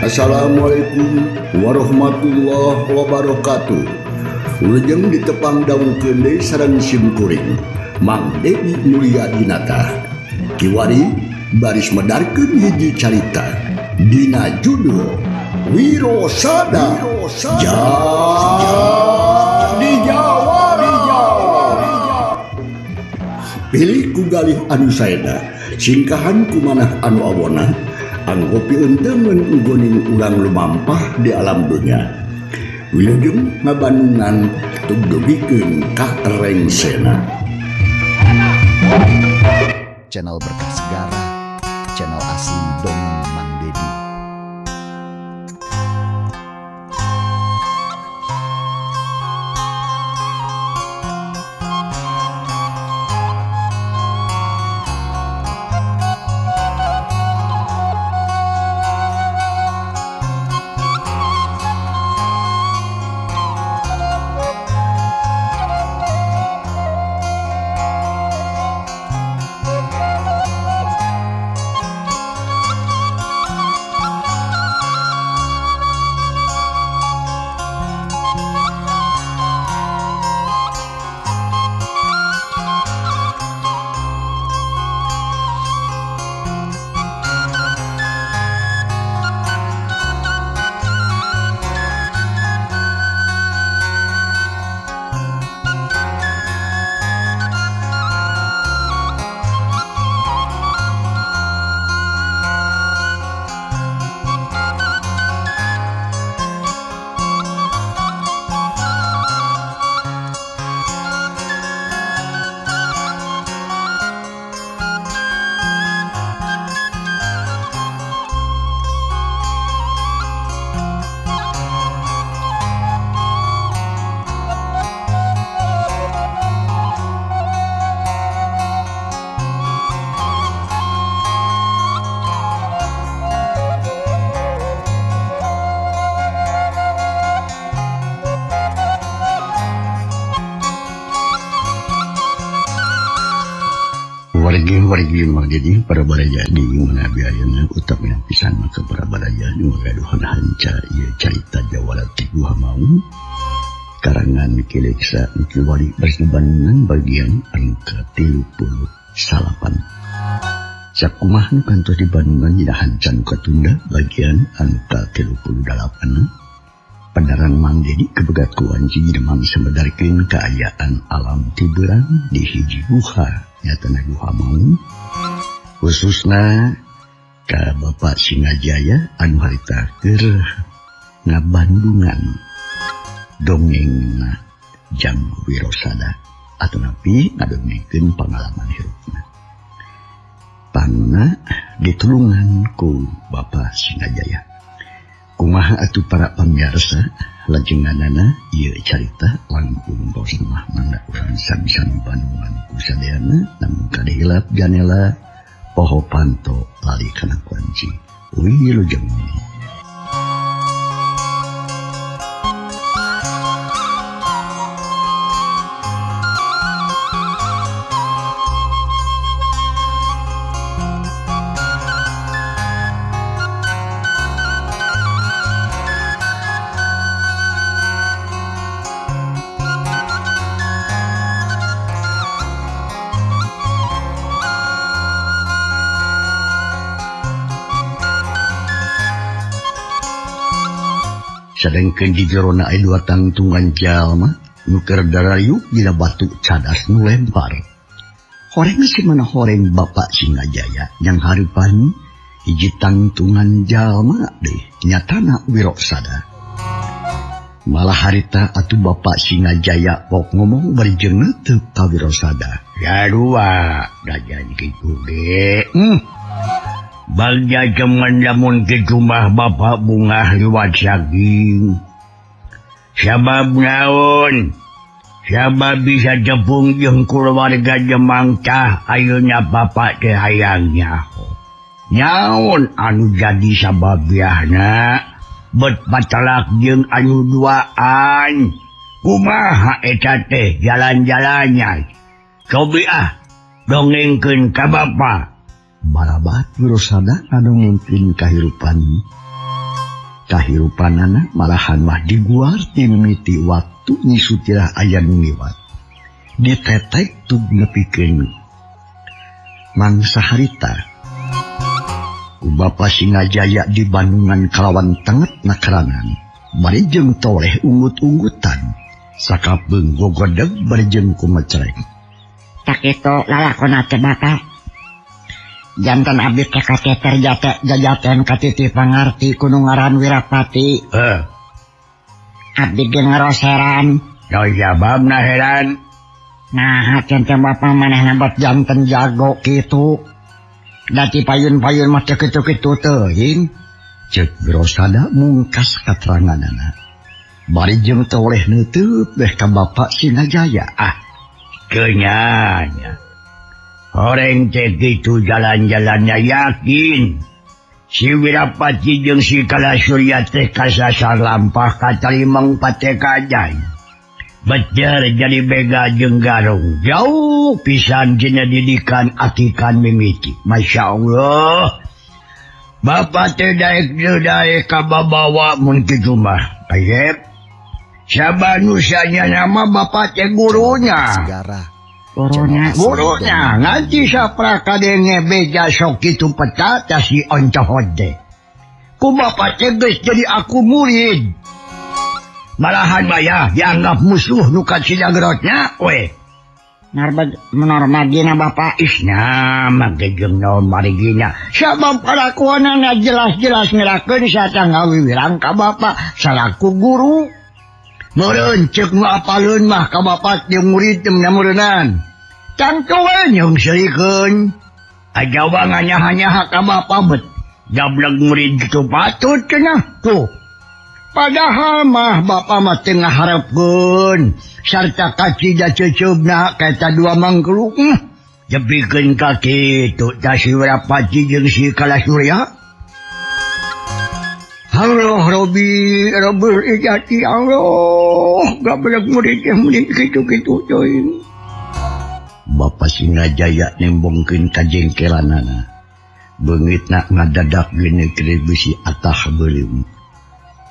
Assalamualaikum warahmatullahi wabarakatuh. Wilujeng ditepang dangukeun deui sareng sim kuring Mang Dedi Mulyadinata. Kiwari baris medarkeun hiji carita dina judul Wirosada Jadi Jawara. Pilih ku galih anu saeda, singkahan ku manah anu awona, anggo pieunteumeun nggoning urang lumampah di alam dunya. Wilujeng ngabandungan tugdugikeun ka rengsena. Channel Berkah Segara, channel asli Dongeng Mang Dedi. Wargi-wargi Mang Dedi para baraya di mana biayana utamina pisan maka para baraya nu gaduhan hanca ieu carita Jawara ti Guha Maung karangan Ki Leksa Kiwari Bandungan bagian angka 39. Sakumaha nu kantos di Bandungan dina hanca nu katunda bagian angka 38. Penerang Mang Dedi kebegat ku wanci dina mangsa medarkeun kaayaan alam tiberan di hiji guha nyatana Guha Maung, khususna ka Bapak Singajaya anu harita keur ngabandungan dongengna jang Wirosada atanapi ngadongengkeun pangalaman hirupna. Pangna ditulungan ku Bapak Singajaya. Kumaha atuh para pamiarsa lajenganana ieu carita langkung bosan mah mangga urang sami-sami bandungan ku sadayana namun kade hilap janela poho panto lali kana kunci. Wilujeng. Sedangkan di jerona aya dua tangtungan jalma nu keur darayuk dina batu cadas nu lempar. Horeng si mana horeng Bapak Singajaya yang hareupan hiji tangtungan jalma deh nyatana Wirosada. Malah harita atuh Bapak Singajaya pok ngomong bari jeung neuteuk ka Wirosada. Ya dua dajan kitu ge. Bagja jeman lamun kitu mah Bapak bungah liwat saging. Sabab naon? Sabab bisa jepung jeung kulawarga Jemang tah ayeuna Bapak teh hayang nyaho. Naon anu jadi sababiahna? Bet patelak jeung anu duaan. Kumaha eta teh jalan-jalannya? Cobi ah dongengkeun ka Bapak. Barabat Wirosada ngadongengkeun kahirupan. Kahirupanana malahan mah diguar ti mimiti waktu Nyi Sutirah aya nu ngiwat. Ditetek tug nepikeun mangsa harita. Ku Bapa Singajaya di Bandungan kalawan tenget nakaranan, bari jeung toleh unggut-unggutan, sakapeung gogodeg bari jeung kumecrek. Tak kitu lalakonna teh Bapak. Jantan abdi teh kateter jate jajaten katiti pangarti ku nu ngaran Wirapati. Abdi ge ngaros heran. Naon sababna heran? Nah, teh Bapak manehna bet janten jago kitu. Dati payun-payun mah teu kitu-kitu teuing. Ceuk Wirosada mungkas kateranganana. Bari jeung toleh neuteut beh ka Bapak Singajaya. Ah, kenyanya. Horeng teh kitu jalan-jalannya yakin. Si Wirapati jeung si Kalasurya teh kasasar lampah katarimang patekajan. Bejer jadi bega jeung garung. Jauh pisan dina didikan atikan mimiti. Masya Allah. Bapak teh daek teu daek kababawa mun kitu mah. Ayep. Sabanusanya nama bapak teh gurunya. Gurunya, gurunya nganti sapra kadenge beja sok kitu peta tah si oncohod teh. Ku bapak teh geus jadi aku murid. Malahan mah dianggap musuh nu kacidagrotnya we. Narbag menormagina bapak isna mah jeung naon marigina. Sabab kalakuanana jelas-jelas ngerakeun sarta ngawiwirang ka bapak salaku guru. Meureun ceuk nu apaleun mah ka bapak jeung murid teh meureunan. Tangtu we nyung seurikeun. Ajawa nganyaha-nyaha ka bapak bet. Gablek murid kitu patut cenah tuh. Padahal mah bapak mah teu ngaharepkeun sarta kacida ceuceubna ka eta dua mangkluk. Jepikeun ka kitu tah si Wirapati jeung si Kalasurya. Allah Rabbi Rabbul Izzati Allah gablek murid teh murid kitu-kitu teuing. Bapak Singajaya nembongkeun kajengkelanana. Beungitna ngadadak geuneuk besi atah beuleum.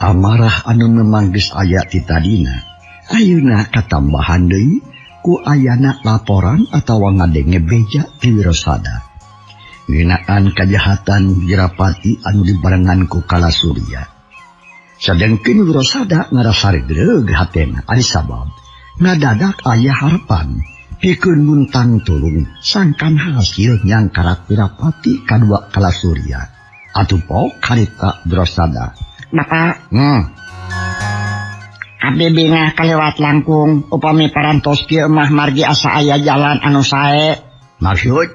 Amarah anu memang geus aya ti tadina, ayeuna katambahan deui ku ayana laporan atawa ngadenge beja ti Wirosada. Ngeunaan kajahatan Wirapati anu dibarengan ku Kalasurya. Sadengkeun Wirosada ngarasa regreg hatena ari sabab ngadadak aya harepan pikeun muntang tulung sangkan hasil nyangkarat Wirapati kadua Kalasurya. Atuh pok harita Wirosada. Bapak, abdi bingah kaliwat langkung upami parantos kieu mah margi asa aya jalan anu sae. Maksud?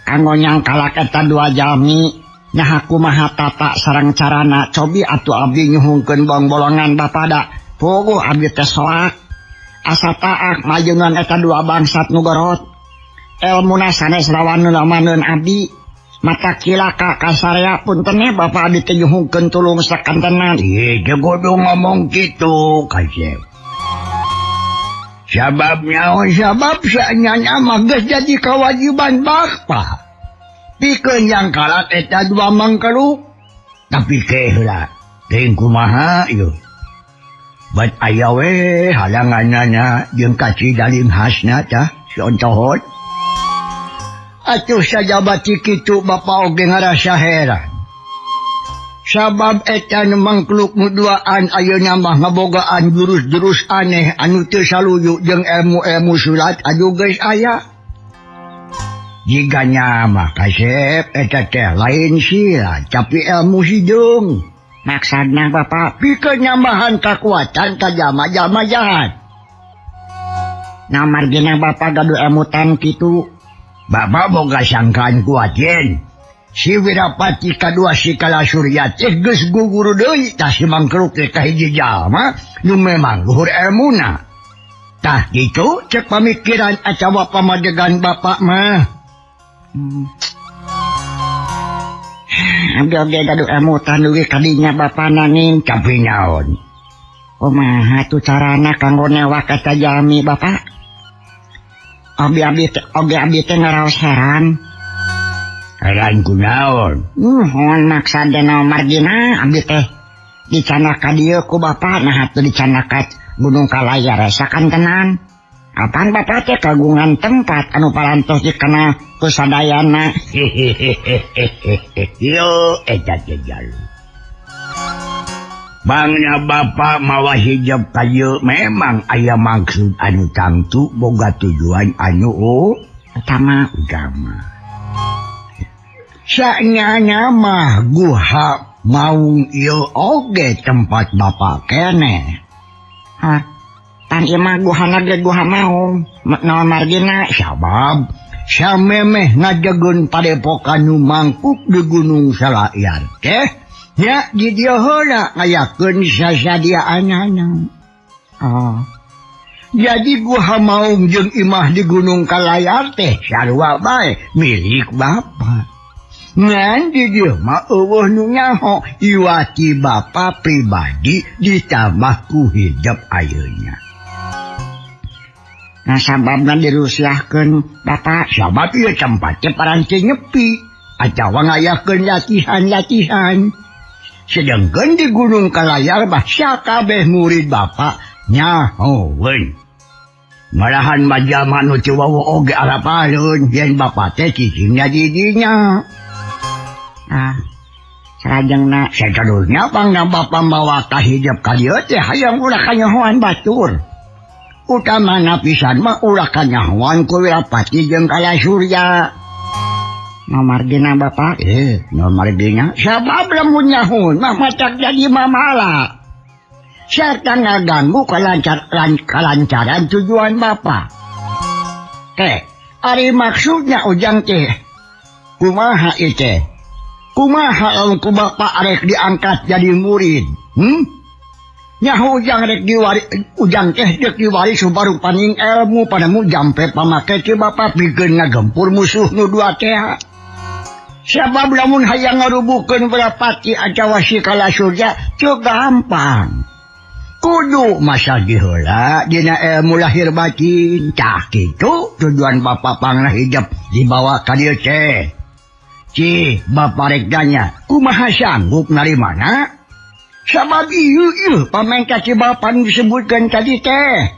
Kanggo nyangkalak eta dua jalmi nyaha kumaha tata sareng carana cobi atuh abdi nyuhungkeun bongbolongan bapada. Puguh abdi teh soak. Asa taak majengan eta dua bangsat nu gorot. Elmuna sanes rawan nu lamaneun abdi. Mata kilaka kasarea punten bapak abdi teh nyuhungkeun tulung sakantenan. Ieu teh kudu ngomong kitu kasep. Sabab nyaon sabab saenyana mah geus jadi kewajiban bapak. Pikeun nyangkalat eta dua mangkeluk. Tapi ke heula teuing kumaha ieu. Bat aya we halanganana jeung kacidaling khasna tah si ontohot. Atuh sajabati kitu bapa oge ngarasa heran. Sabab eta nu mangkluk nu duaan ayeuna mah ngabogaan jurus-jurus aneh anu teu saluyu jeung ilmu-ilmu sulat anu geus aya. Jiganya mah kasep eta teh lain silat tapi ilmu hideung. Maksudna bapak pikeun nyambahan kakuatan ka jalma-jalma jahat. Nah margina bapak gaduh emutan kitu. Bapak boga sangkaan kuat yen. Si Wirapati kadua si Kalasurya teh geus guguru deui tah si mangkruk teh ka hiji jalma nu memang luhur elmuna. Tah kitu cek pamikiran atawa pamadegan bapak mah. Abdi oge gaduh emutan dugi kadinya bapak nanging tapi naon? Kumaha tuh carana kanggo newak eta jalmi bapak? Abdi abdi oge abdi teh ngaraos heran. Heran kunaon? Mohon maksa dena margina abdi teh dicandak ka dieu ku bapak nah atuh dicandak ka Gunung Kalayar sakan tenan. Apaan bapak teh kagungan tempat anu parantos dikenal ku sadayana. Yo eta teh jalu. Bangna bapak mawa hijab ka ieu memang aya maksud anu tangtu boga tujuan anu utama. Utama. Sanyana mah guha maung ieu oge tempat bapak keneh. Hah, tan ieu mah guhana ge guha maung. Naon margina? Sabab samemeh ngajegeun padepokan nu mangkuk di Gunung Salayar teh nya di dieu heula ngayakeun sasadiaanana. Oh. Jadi guha maung jeung imah di Gunung Kalayar teh sarua bae milik bapak. Ngan di dieu mah eueuh nu nyaho iwati bapa pribadi ditambah ku hijab ayeuna. Nah sababna dirusiahkeun bapak, sabab ieu tempat teh paranti nyepi atawa ngayakeun latihan-latihan. Sedangkeun di Gunung Kalayar mah sakabeh murid bapak nyahoeun. Malahan mah jalma nu teu wawuh oge arapaleun yen bapak teh cicingna di dinya. Ah, salajengna saterusna pangna bapa mawa ka hijab ka dieu teh hayang ulah kanyahoan batur. Utamana pisan mah ulah kanyahoan ku Wirapati jeung Kalasurya. Nomargina bapak? Nomargina sabab lamun nyahoan mah matak jadi mamala. Sarta ngaganggu kalancaran tujuan bapak. Teh, ari maksudnya ujang teh kumaha ieu teh? Kumaha lamun ku bapak arek diangkat jadi murid? Nyaho ujang rek diwari ujang teh deuk diwari subarupaning ilmu panamu jampe pamake ti bapak pikeun ngagempur musuh nu dua teh. Sabab lamun hayang ngarubuhkeun Wirapati atawa si Kalasurya teu gampang. Kudu masagi heula dina ilmu lahir batin. Tah kitu tujuan bapak pangna hijab dibawa ka dieu teh. Cih, bapak rek nanya, kumaha sanggup narimana? Sabab ieu ieu pamengka si bapak nu disebutkeun tadi teh.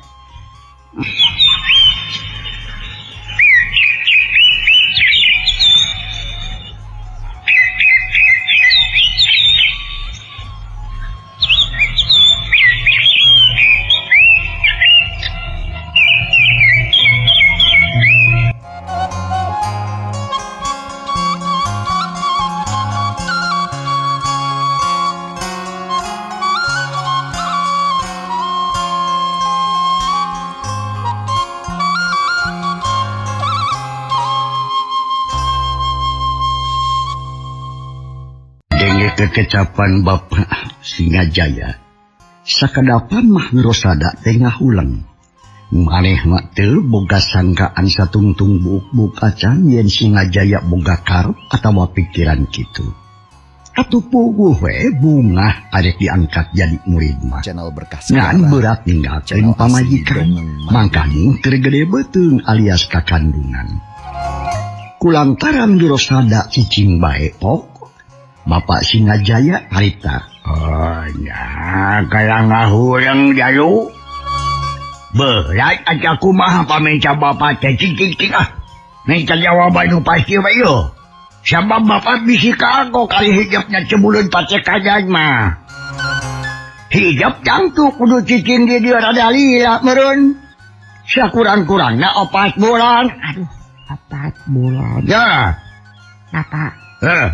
Kekecapan Bapak Singajaya sakadapan mah Rosada teh ngahuleng. Maneh mah teu boga sangkaan satungtung buuk-buuk acan yen Singajaya boga karep atawa pikiran kitu. Atuh puguh we bungah arek diangkat jadi murid mah. Channel Berkah Ngan berat ninggalkeun pamajikan, mangkaning keur gede beuteung alias kakandungan. Kulantaran Rosada cicing bae pok Bapak Singajaya harita. Oh nya kala ngahureng jalu. Berat aja kumaha paminta bapak teh cicing ah. Minta jawaban nu pasti bae ieu. Sabab bapak bisi kago kali hijabnya cebulun pate kajan mah. Hijab tangtu kudu cicing di dieu rada lila meureun. Sakurang-kurangna 4 bulan. Aduh, 4 bulan. Ya. Bapak. Heh.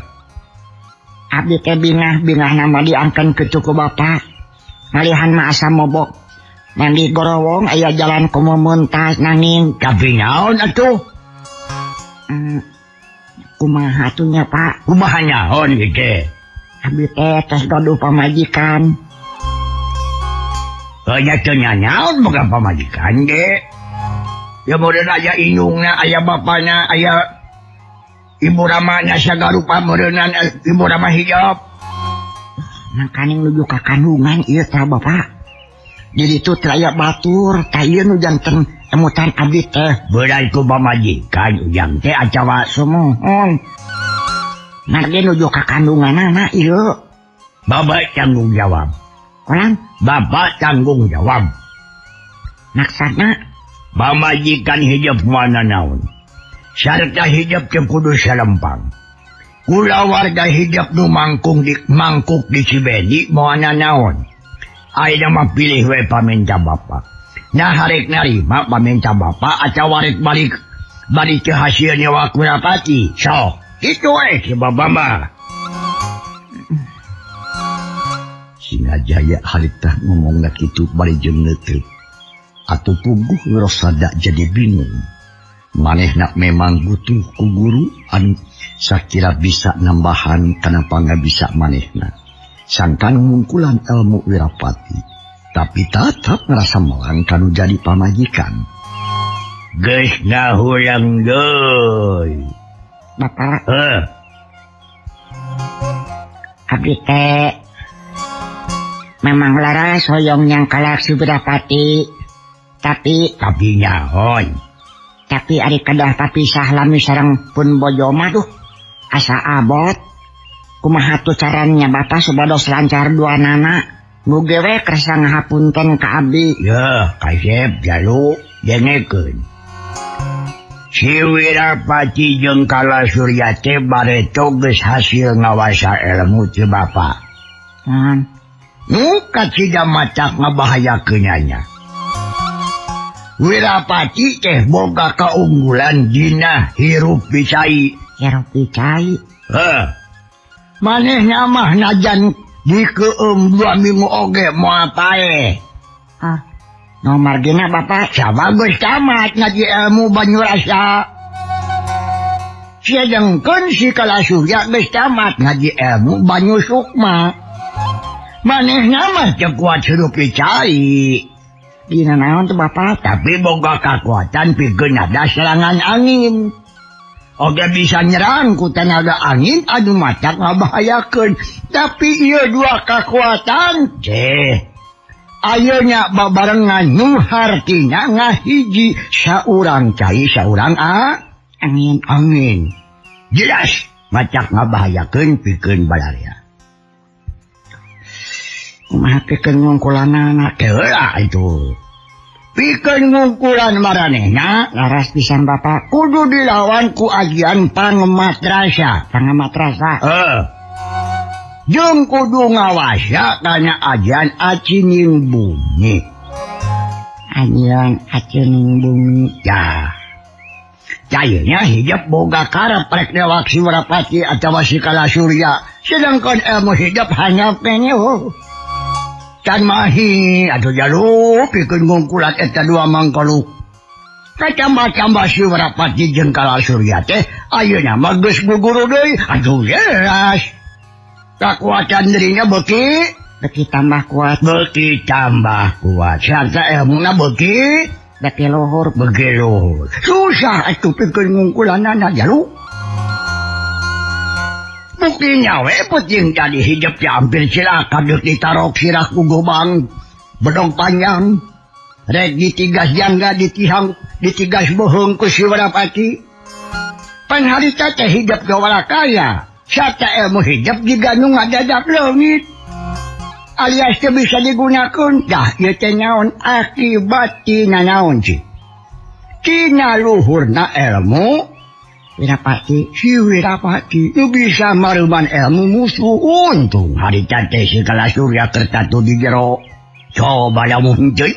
Abdi teh bingah-bingah nama diangkeun kitu ku bapak. Malihan mah asa mobok. Mandi gorowong aya jalan komo mentas nanging. Tapi naon atuh? Kumaha atuh nya Pak? Kumaha nyaon kitu? Abdi teh tos gaduh pamajikan. Heuh nya teu nyaon boga pamajikan ge. Ya meureun aya indungna, aya bapana, aya Ibu ramanya sagarupa meureunnan ibu rama hijab. Mangkaning nuju ka kandungan ieu tah bapak. Jadi itu teh aya batur, tah ieu nu janten emutan abdi teh. Beurai ku pamajikan ujang teh atawa sumuhun. Margi nuju ka kandunganana ieu. Bapak tanggung jawab. Ulang? Bapak tanggung jawab. Maksudna? Pamajikan hidup mana naon. Sarta hidup teu kudu salempang. Kulawarga hidup nu mangkung di mangkuk di Cibendi moal naon. Ayeuna mah pilih we paminta bapak. Nah harek narima paminta bapak atawa rek balik balik ke hasil nyawa Wirapati. Sok, kitu we si bapak mah. Singajaya harita ngomongna kitu bari jeung neuteut. Atuh puguh Wirasada jadi bingung. Manehna memang butuh ku guru anu sakira bisa nambahan kana pangabisa manehna. Sangkan ngungkulan ilmu Wirapati, tapi tetap ngerasa melang kanu jadi pamajikan. Geus ngahurang deui. Bapak. Abdi teh memang laras hoyong nyangkalak si Wirapati. Tapi nyaon. Tapi ari kedah papisah lami sareng pun bojo mah duh asa abot. Kumaha tuh caranya bapak supados lancar dua nana. Muge we kersa ngahapunten ka abdi. Ya, kasep jalu dengekeun. Si Wirapati jeung Kala Surya teh bareto geus hasil ngawasa ilmu ti bapak. Nu kacida matak ngabahayakeun nya. Wirapati teh boga kaunggulan dina hirup bicai. Hirup bicai. Heh. Manehna mah najan dikeum 2 minggu oge moal paeh. Ah, no margina bapak. Sabab geus tamat ngaji ilmu Banyurasa. Sedengkeun si Kala Surya geus tamat ngaji ilmu Banyu Sukma. Manehna mah teu kuat hirup bicai. Dina naon tuh bapak? Tapi boga kakuatan pikeun ada serangan angin. Oge bisa nyerang ku tenaga angin anu matak ngabahayakeun. Tapi ieu dua kakuatan teh ayeuna babarengan nu hartina ngahiji saurang cai saurang angin. Angin. Jelas matak ngabahayakeun pikeun balarea. Kumaha pikeun ngungkulanana teh heula itu. Pikeun ngungkulan maranehna laras pisan bapak kudu dilawan ku ajian pangematrasa. Pangematrasa. Heeh. Jeung kudu ngawasa kana ajian acining bumi. Ajian acining bumi. Ya. Cayanya hidup boga karep rek dewak si Wirapati atawa si Kala Surya. Sedangkan ilmu hidup hanya penyeho. Can mahi atuh jalu pikeun ngungkulan eta dua mangkaluk. Kacambah-cambah si Wirapati jeung Kala Surya teh ayeuna mah geus guguru deui. Aduh jelas. Kakuatan dirinya beuki tambah kuat. Beuki tambah kuat. Sarta ilmuna beuki luhur. Beuki luhur. Susah atuh pikeun ngungkulanana jalu. Buktinya we penting jadi hidup ya hampir cilaka deuk ditarok sirah ku gobang bedog panjang rek ditigas jangga ditihang ditigas bohong ku si Wirapati. Pan harita teh hidup gawala kaya sarta ilmu hidup jiga nu ngadadap leungit alias teu bisa digunakeun. Dah ieu teh naon akibat tina naon sih tina luhurna ilmu Wirapati. Si Wirapati nu bisa maruman ilmu musuh. Untung harita teh si Kala Surya kertatu di jero. Coba lamun henteu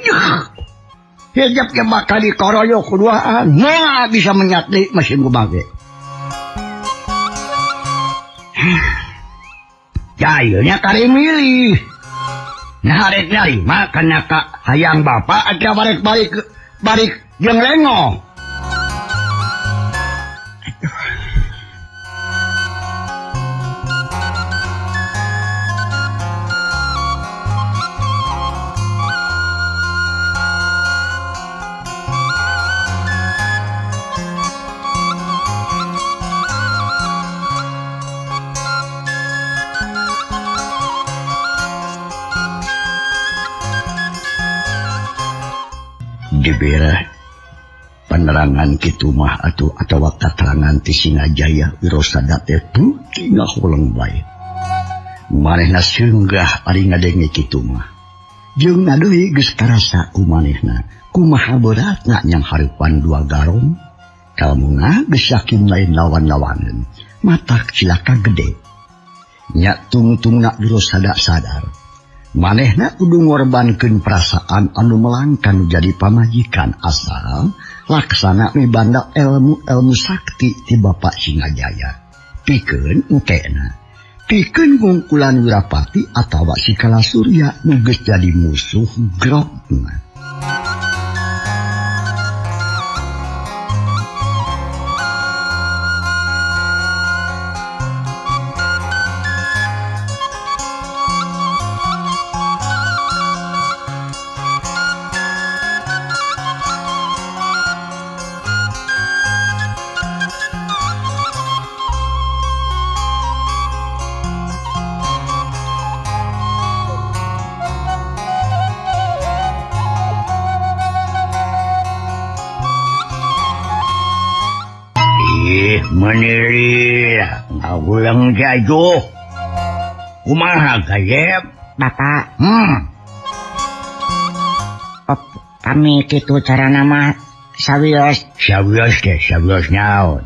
hijab ge bakal dikoroyok kuduaan moal bisa menyatli mesin gubage. Jayanya kari milih. Nah rek narima kana ka hayang bapak atau balik balik balik jeung lengoh. Dibera Panerangan kitu mah atuh atawa katerangan ti Singajaya Wirosada teh beuki ngaholeng bae. Manehna seunggah ari ngadenge kitu mah. Jeung deui geus karasa ku manehna kumaha beratna nyang hareupan dua garong. Kalmuna geus yakin lain lawan-lawaneun. Matak cilaka gede. Nya tungtungna Wirosada sadar. Manehna kudu ngorbankeun perasaan anu melangkan jadi pamajikan asal laksana mibanda ilmu-ilmu sakti ti Bapak Singajaya. Pikeun engkena. Pikeun ngungkulan Wirapati atawa si Kalasurya nu geus jadi musuh grogna. Meniri ngagulang jajo kumaha gayeb Bapak. Kami kitu carana mah sawios sawios teh sawios naon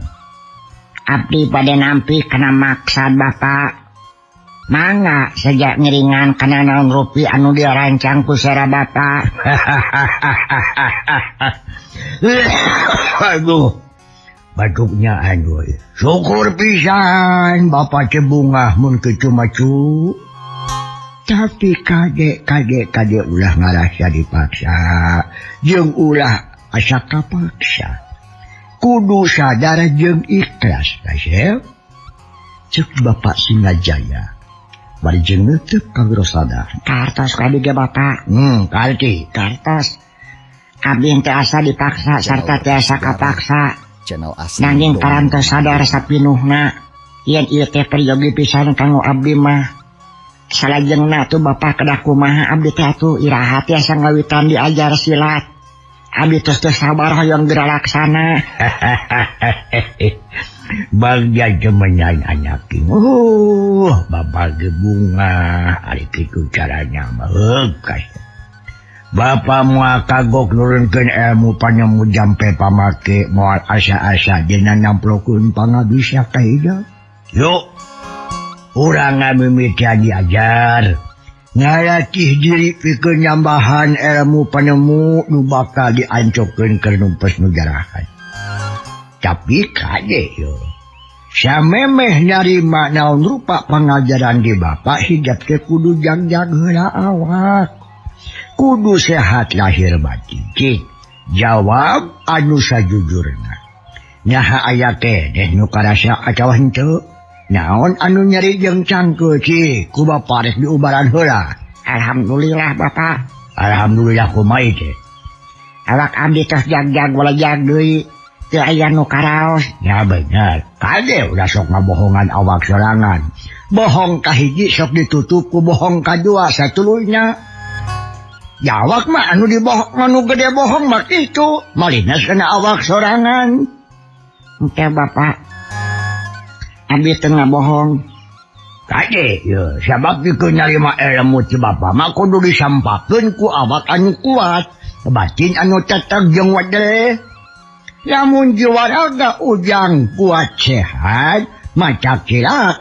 abdi bade nampi kana maksad Bapak. Mangga sejak ngiringan kana naon rupi anu dirancang ku sera Bapak. Aduh batuknya aduh. Syukur pisan Bapak cebungah mun kitu macu. Tapi kade kade ulah ngarasa dipaksa jeung ulah asa kapaksa. Kudu sadar jeung ikhlas kasep. Cek Bapak Singajaya. Bari jeung neuteuk ka Wirosada. Kartos ka dieu Bapak. Karti. Kartos. Abdi teu asa dipaksa sarta teu asa kapaksa. Nanging parantos sadar sapinuhna yen ieu teh peryogi pisan kanggo abdi mah. Salajengna atuh Bapak kedah kumaha abdi teh atuh iraha tiasa ngawitan diajar silat. Abdi tos teu sabar hoyong geura laksana. Bagja jemenyan anak Bapak ge bunga ari kitu caranya mah heukas. Bapak moal kagok nurunkeun ilmu panemu jampe pamake moal asa-asa dina namplokeun pangabisa ka hidep. Yuk, urang ngamimitian diajar. Ngalatih diri pikeun nyambahan ilmu panemu nu bakal diancokeun keur numpes nu jarahan. Tapi kade yo, samemeh narima naon rupa pangajaran di Bapak hidep teh kudu jagjag heula awak. Kudu sehat lahir batin. Cik, jawab anu sajujurna. Nyaha aya keneh nu karasa atawa henteu. Naon anu nyeri jeung cangkeul cik, ku Bapak rek diubaran heula. Alhamdulillah Bapak. Alhamdulillah kumaha teh. Awak abdi tos jagjag walajag deui. Teu aya nu karaos. Ya bener. Kade ulah sok ngabohongan awak sorangan. Bohong kahiji sok ditutup ku bohong kadua satuluyna. Jawab mah anu dibohong anu gede bohong mah kitu malihna kana awak sorangan. Engke Bapak abdi teu ngabohong. Kade ye sabab pikeun nyarima ilmu ti Bapak mah kudu disampakeun ku awak anu kuat, batin anu teteg jeung wadeh. Lamun jiwa raga ujang kuat sehat maca cilak.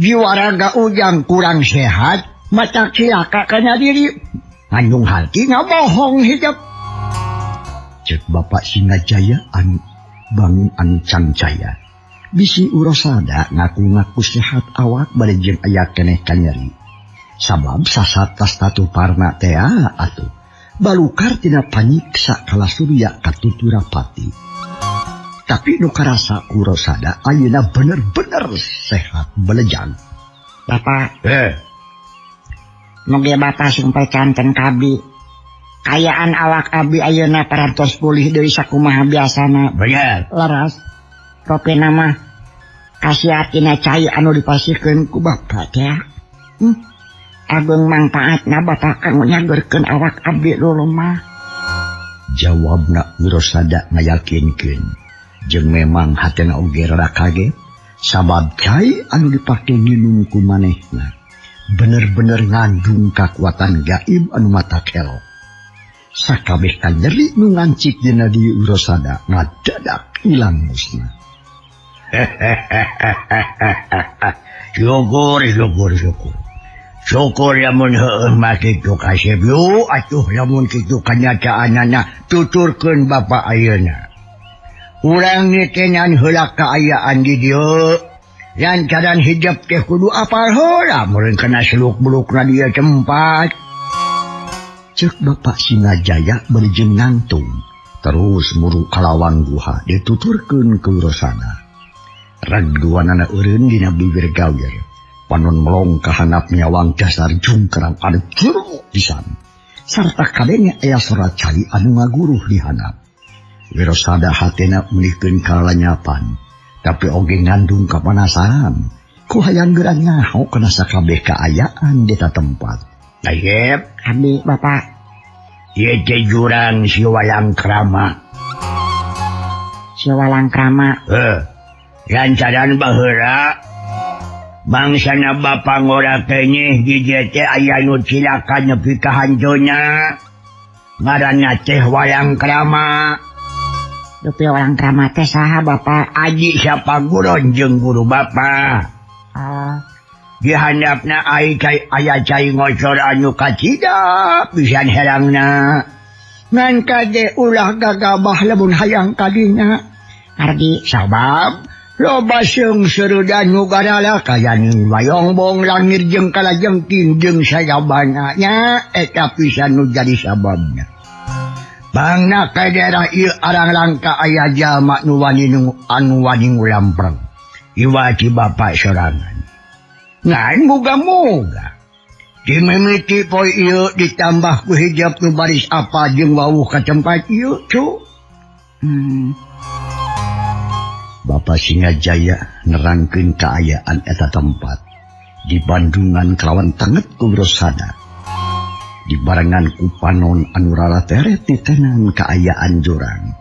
Jiwa raga ujang kurang sehat mata cilaka kana diri ngandung hati ngabohong hidup. Cek Bapak Singajaya anu bangun anu cangcaya. Bisi Wirosada ngaku-ngaku sehat awak bari jeung aya keneh kanyeri. Sabab sasat tas tatu parna tea atuh. Balukar tina panyiksa Kalasurya katuturapati. Tapi nu karasa ku Wirosada ayeuna bener-bener sehat belejang. Bapak. Mugi Bapak sing percanten ka abdi. Kayaan awak abdi ayeuna parantos pulih deui sakumaha biasana. Bener. Leres. Ropena mah kasiatina cai anu dipasihkeun ku Bapak teh. Ageung mangpaatna Bapak kanggo nyageurkeun awak abdi lulumah. Jawabna Wirosada ngayakinkeun. Jeung memang hatena oge rada kaget sabab cai anu dipake nginum ku manehna bener-bener ngandung kakuatan gaib anu mata kelok. Sakabeh kanyeri nu ngancik dina di Wirosada ngadadak ilang musna. Syukur, syukur, syukur. Syukur lamun heueuh mah kitu kasep yu atuh lamun kitu kanyataanana tuturkeun bapa ayeuna. Urang nitenan heula kaayaan di dieu. Lantaran hijab teh kudu apal heula meureun kana seluk-belukna dieu tempat. Ceuk Bapak Singajaya bari jeung nangtung terus muru kalawang guha dituturkeun ku Wirosada. Reg duanana eureun dina bibir gawir. Panon melong kahanap nyawang dasar jungkerang anu jero pisan. Sarta kadenge aya sora cai anu ngaguruh di handap. Wirosada hatena meulikeun kalanyapan, tapi oge ngandung kapanasaran. Ku hayang geura nyaho kana sakabeh kaayaan di eta tempat. Ayep, abdi Bapak. Ieu teh jurang si Walang Krama. Si Walang Krama. Heuh. Lantaran baheula bangsana bapa ngora kenyih di dieu teh aya nu cilaka nepi ka hanjona. Ngaranna teh Walang Krama. Dupi Walang Krama teh saha Bapak? Aji sapaguron jeung guru bapa. Di handapna ai cai aya cai ngocor anu kacida pisan herangna. Ngan kade ulah gagabah lamun hayang kadinya. Ardi sabab loba seung-seurudan nu garala kayaning wayongbong langir jeung kalajengking jeung sayabana nya eta pisan nu jadi sababna. Bangna ka daerah ieu arang langka aya jalma nu wani anu wani ngulampreng. Iwa ti bapa sorangan. Ngan muga-muga dimimiti poe ieu ditambah ku hijab nu baris apa jeung wawuh ka tempat ieu cu. Bapak Singajaya nerangkeun kaayaan eta tempat di Bandungan kalawan tanget ku Wirosada. Dibarengan ku panon anu rara teret ditenan kaayaan jurang.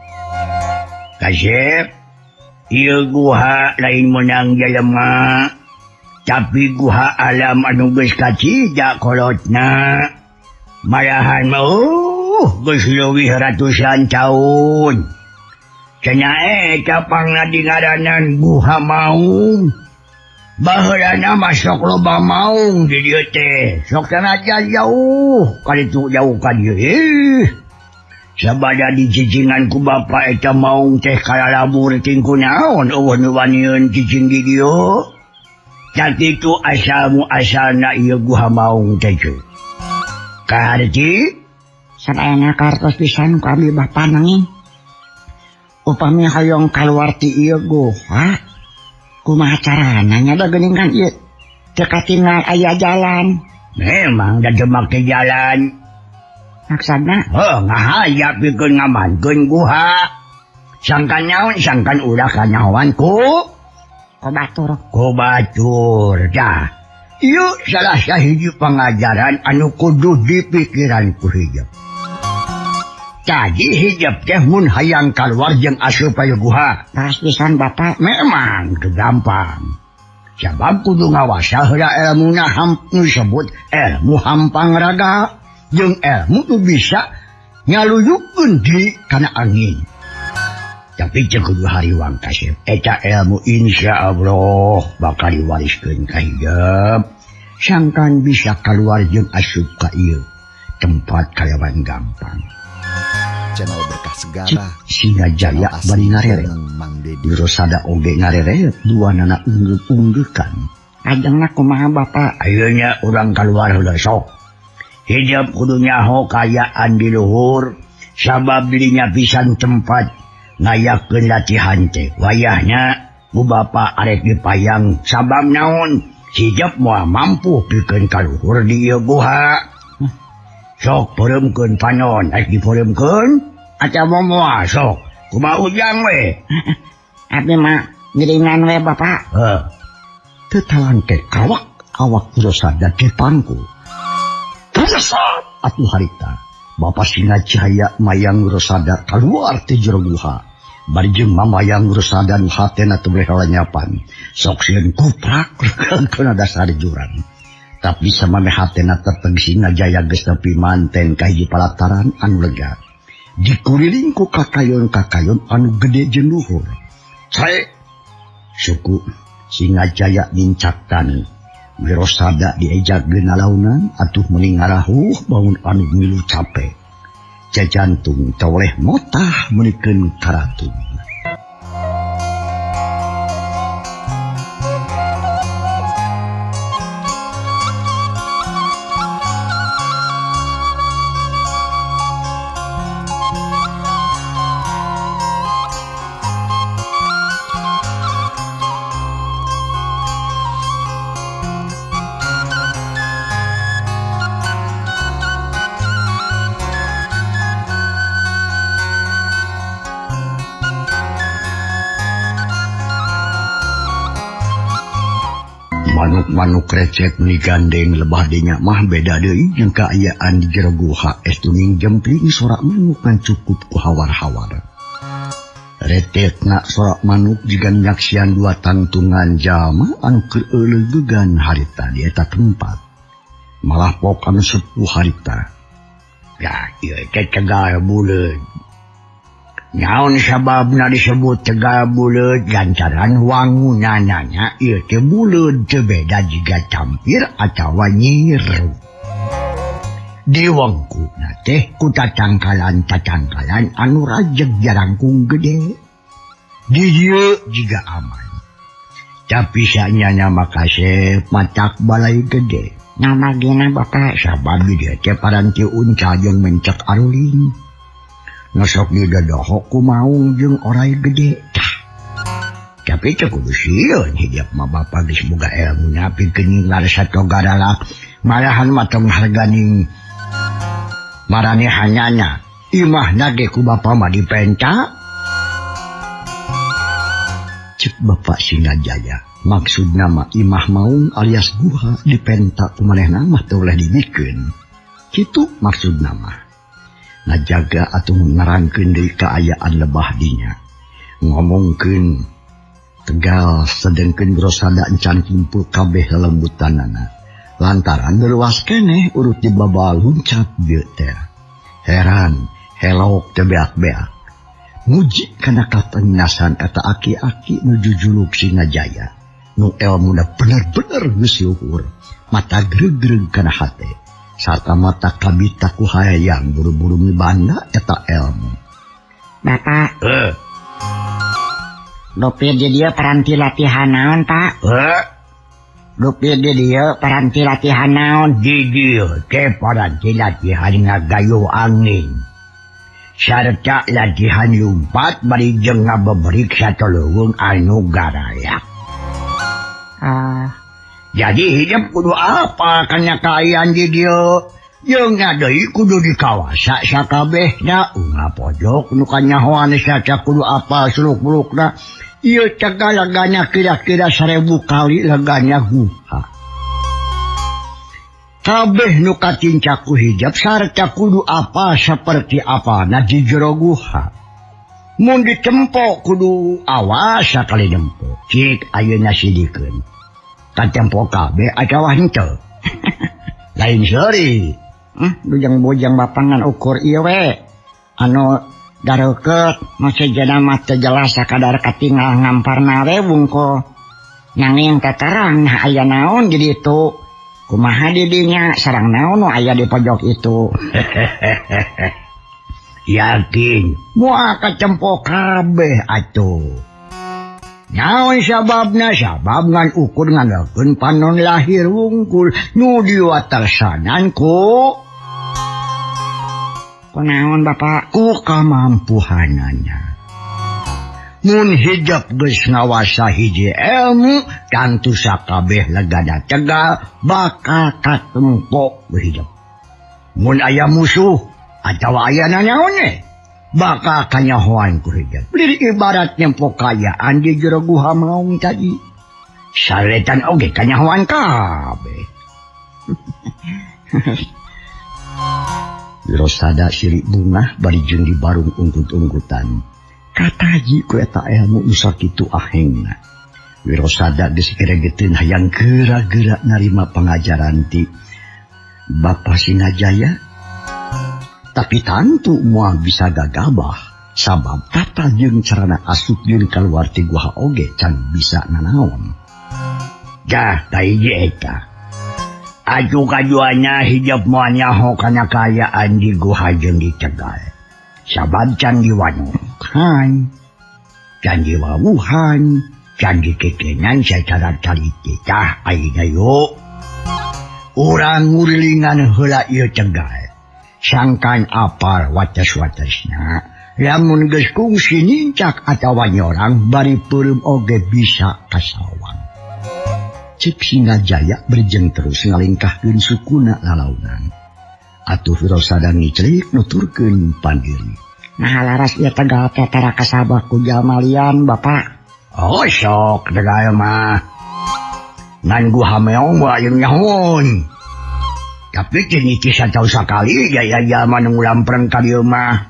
Kasep, ieu guha lain meunang jelema, tapi guha alam anu geus kacida kolotna. Malahan mah geus leuwih ratusan taun. Cenah eta pangna dingaranan Guha Maung. Baheulana mah sok loba maung di dieu teh. Sok sanajan jauh, kaditu jauh ka dieu. Sabada dicicingan ku bapa eta maung teh kalalabur ting kunaon eueuh nu wanieun cicing di dieu. Sakitu asal muasalna ieu Guha Maung teh. Kaharti sadayana kartos pisan ku abdi bapa nanging. Upami hoyong kaluar ti ieu guha, kumaha carana nya da geuning kan ieu teu katingal aya jalan. Memang da teu make jalan. Maksudna? Heuh, ngahaya pikeun ngamankeun guha. Sangkan naon sangkan ulah kanyahoan ku batur. Ku batur tah. Ieu salah sahiji pangajaran anu kudu dipikiran ku hijab. Tadi hijab teh mun hayang kaluar jeung asup ka guha. Pas pisan Bapak. Memang teu gampang. Sabab kudu ngawasa heula elmuna nu disebut ilmu hampang raga jeung ilmu nu bisa ngaluyukeun diri kana angin. Tapi teu kudu hariwang kasep. Eta ilmu insyaallah bakal diwariskeun ka hijab. Sangkan bisa kaluar jeung asup ka ieu tempat kalawan gampang. Channel Berkah Segara Singajaya bari ngareret. Wirosada oge ngareret duanana unggeuh-unggeukan. Ajengna kumaha Bapak? Ayeuna urang kaluar heula sok. Hijab kudu nyaho kaayaan di luhur sabab dirinya pisan tempat ngayakeun latihan teh. Wayahna ku Bapak arek dipayang sabab naon? Hijab moal mampu pikeun ka luhur di ieu guha. Sok peureumkeun panon, arek dipeureumkeun atawa moal sok. Kumaha ujang we? Abdi mah ngiringan we Bapak. Heuh. Teu talangke kawak awak Wirosada dipangku. Puasa atuh harita. Bapak Singajaya mayang Rosada keluar ti jero guha. Bari jeung mamayang Rosada nu hatena teu boleh kalanyapan. Sok sieun kuprak kana dasar jurang. Tapi samame hatena teteg Singajaya geus nepi manten ka hiji palataran anu lega. Dikuliling ku kakayon-kakayon anu gede jeung luhur. Sae suku Singajaya nincak taneuh. Wirosada diejak genalaunan atuh meni ngarahuh bangun anu milu capek. Jajantung toleh motah menikeun karatung. Manuk-manuk recet meni gandeng lebah dinya mah beda deui jeung kaayaan di jero guha estuning jempling sorak manuk ngan cukup ku hawar-hawar. Retetna sorak manuk jiga nyaksian dua tangtungan jalma anu keur euleugegan harita di eta tempat. Malah pok anu sepuh harita. Ya ieu teh Tegal Buleud. Naon sababna disebut Tegal Buleud lantaran wangunanana ieu teh buleud teu beda jiga campir atawa nyiru. Diwengkuna teh ku tatangkalan-tatangkalan anu rajeg jarangkung gede. Di dieu jiga aman. Tapi sanyana mah kasep matak balai gede. Nama gena bapak sabab di dieu teh paranti unca jeung mencek aruling. Ngesok di dodohok ku maung jeung orai gede. Tah. Tapi teu kudu sieun hidup mah bapa geus boga elmuna pikeun ngarasa togaralak. Malahan mah tong harganing maranehanana. Imahna ge ku bapa mah dipenta. Cek Bapak Singajaya. Maksudna mah imah maung alias guha dipenta ku manehna mah teu boleh dibikeun. Kitu maksudna mah. Ngajaga atau nerangkeun deui kaayaan lebah dinya. Ngomongkeun Tegal sedengkeun Rosada encan kumpul kabeh lelembutanana. Lantaran leuwas keneh urut di babal luncat dieu teh. Heran, helok teh beak-beak. Muji kana katengasan eta aki-aki nu jujuluk Singajaya. Nu elmuna bener-bener geus luhur, mata gregreg kana hate. Sarta mata kabita ku hayang buru-buru mibanda eta elmu. Bapak. Dopi di dieu paranti latihan naon, Pak? Dopi di dieu paranti latihan naon? Di dieu teh paranti latihan ngagayuh angin. Sarta latihan lumpat bari jeung ngabeberik satoleuweung anu garayak. Jadi hidup kudu apa kana kaayaan di dieu? Jeung deui kudu dikawasa sakabehna ungah pojok nu kanyahoan saca kudu apa suluk-bulukna. Ieu Tegal legana kira-kira 1000 kali legana guha. Kabeh nu katinca ku hijab sarta kudu apa seperti apa na di jero guha. Mun ditempo kudu awas sakali nempo. Cik ayeuna sidikeun. Katempo kabeh atawa henteu. Lain seuri. Bujang-bujang bapangan ukur ieu we. Anu dareukeut masejana mah teu jelas sakadar katingal ngamparna we wungkul. Nanging teterang nah aya naon di ditu. Kumaha di dinya sarang naon nu aya di pojok itu. Yakin moal katempo kabeh atuh. Naon sababna sabab ngan ukur ngandalkeun panon lahir wungkul nu diwatersanan ku kunaon Bapak ku kamampuhanana. Mun hijab geus ngawasa hiji ilmu tangtu sakabeh legana Tegal bakal katempo hijab. Mun aya musuh atawa aya nanaon we bakal kanyahoan ku hijab. Lirik ibarat nyempo kayaan di jero guha maung tadi. Saretan oge kanyahoan kabeh. Wirosada sirik bungah bari jeung dibarung unggut-unggutan. Kataji ku eta ilmu nu sakitu ahengna. Wirosada geus geregeteun hayang geura-geura narima pangajaran ti Bapa Singajaya. Tapi tantu moal bisa gagabah sabab tata jeung carana asup jeung kaluar ti guha oge can bisa nanaon. Dah kahiji eta. Aju kaduana hijab moal nyaho kana kaayaan di guha jeung di tegal. Sabab can diwanuhan, can diwawuhan, can dikekenan sacara carita. Tah ayeuna yuk. Urang ngurilingan heula ieu tegal. Sangkan apal wates-watesna. Lamun geus kungsi nincak atawa nyorang bari peureum oge bisa kasawang. Cek Singajaya berjeng terus ngalingkahkeun sukuna lalaunan. Atuh Wirosada ngicrik nuturkeun pandiri. Nah laras ieu tegal teh tara kasabah ku jalma lian Bapak. Oh sok tegal mah. Ngan guha meong mah ayeuna nyahoon. Tapi teu niti sataun sakali jaya jalma nu lampreng ka dieu mah.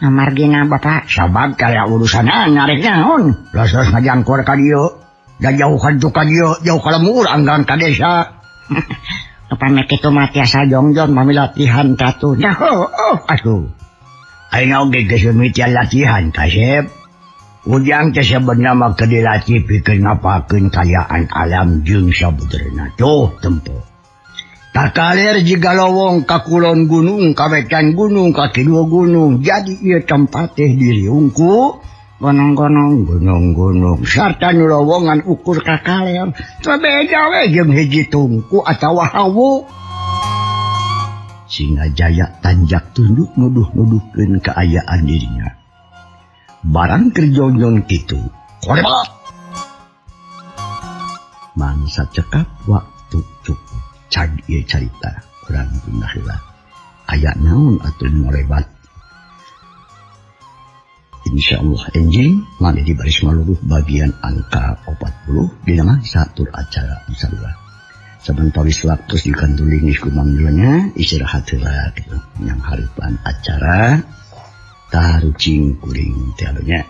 Amargina Bapak sabab kaya urusanna narek naon. Los ngajangkor ka dieu. Da jauh ka ditu ka dieu, jauh ka lemur anggang ka desa. Upami kitu mah tiasa jongjon mami latihan tatu. Nah, oh, atuh. Ayeuna oge geus mimitian latihan kasep. Ujang teh sabenerna mah keur dilatih pikeun ngapakeun kaayaan alam jeung sabudeurna. Tuh tempo. Takaler jiga lowong ka kulon gunung, ka wetan gunung, ka kidul gunung. Jadi ieu tempat teh diriungku gonong-gonong, gunung-gunung sarta nu lowongan ukur ka kaler. Teu beda we jeung hiji tungku atawa hawu. Singajaya tanjak tunduk nuduh-nuduhkeun kaayaan dirinya. Barang keur jongjon kitu, korebat. Mangsa cekap waktu cukup. Cag ieu carita urang pindah heula. Aya naon atuh morebat. Insyaallah enjing mane di baris maluruh bagian angka 40 dina mangsa tur acara sarua. Samentawis waktu dikantuling kumamilnya istirahat heula kitu yang haripan acara tarucing kuring teh nya.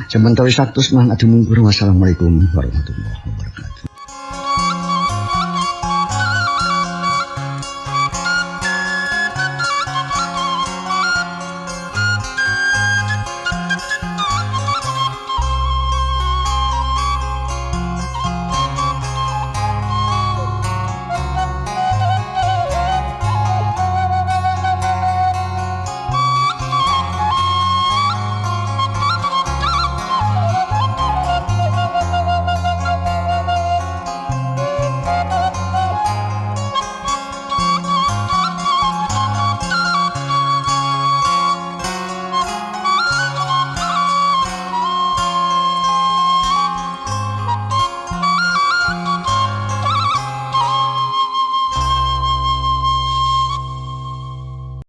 Samentawis waktu mah atuh mungkur. Wassalamualaikum warahmatullahi wabarakatuh.